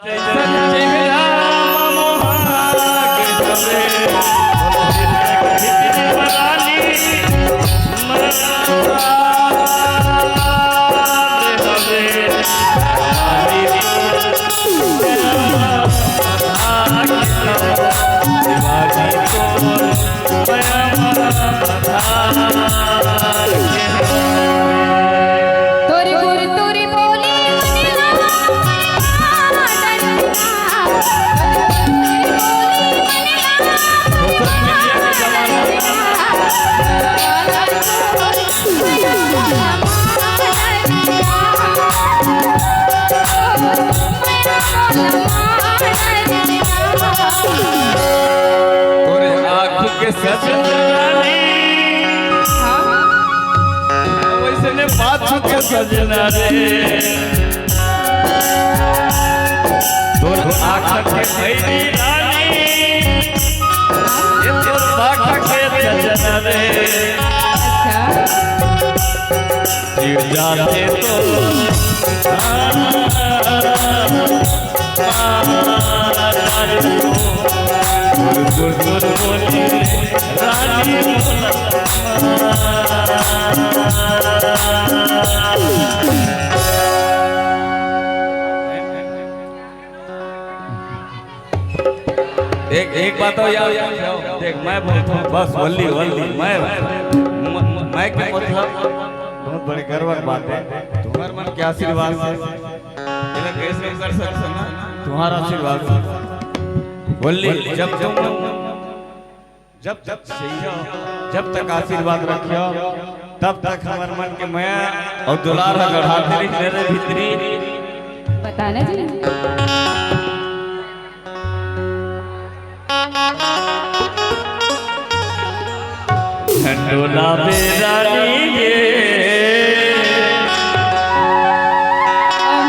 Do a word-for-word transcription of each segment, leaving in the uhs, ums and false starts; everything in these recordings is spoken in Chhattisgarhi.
तोरी गुर तोरी बोली तोरे आँख के सजना रे, वैसने बात के सजना रे। तोर आँख के भैरी रानी, ये तोर बाँख के सजना रे। जीव जाते तो एक, एक बात और याद रखियो। देख, मैं बोलता हूँ, बस वल्ली, वल्ली, मैं, म-, मैं के मतलब बहुत बड़े गर्व की बात है। तुम्हारे मन के आशीर्वाद से, ये लोग कैसे नहीं कर सकते ना, तुम्हारा आशीर्वाद से। वल्ली, जब तुम, जब तक सही हो, जब तक आशीर्वाद रखियो, तब तक हमारे मन के मया और दुलार ह गढ़ाते रही मेरे भीतरी। बताना जी। खंडोला बेरानी ये।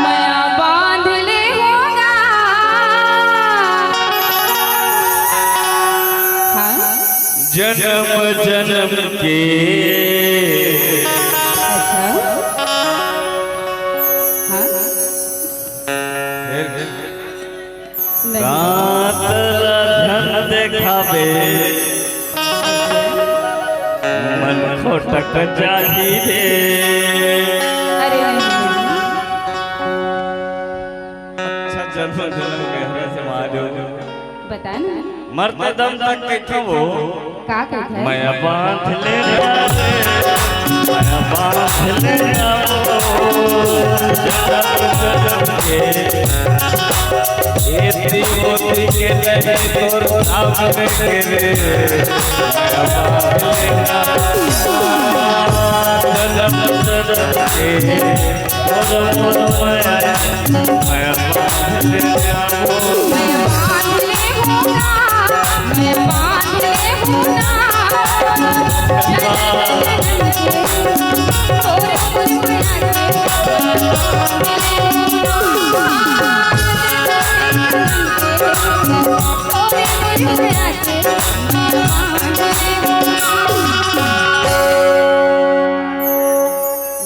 मया बांध ले होगा। हाँ? जन्म जन्म के। अच्छा। हाँ? नहीं। दांत ला धन देखाबे, मन खोटक जाही रे। अरे नहीं, नहीं। अच्छा, जन्म जन्म के हरे से महादेव। बता ना। मरते दम तक कहिथंव वो। का कहिथे? मया बांध ले रे, मया बांध ले रे वो, जन्म जन्म के। एती ओती के नहीं तोर नाम के रे, मया बांध ले रे वो, जन्म जन्म के।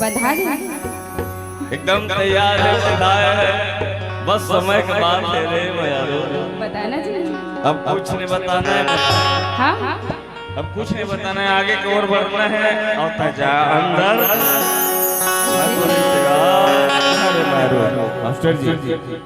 बधाई। एकदम तैयार है, बधाई है। बस समय के बात है रे मयारो। बताना जी। अब कुछ नहीं बताना है। हाँ? अब कुछ नहीं बताना है, आगे की ओर बढ़ना है। और जा अंदर। अरे मयारो, मास्टर जी। अरे बोल-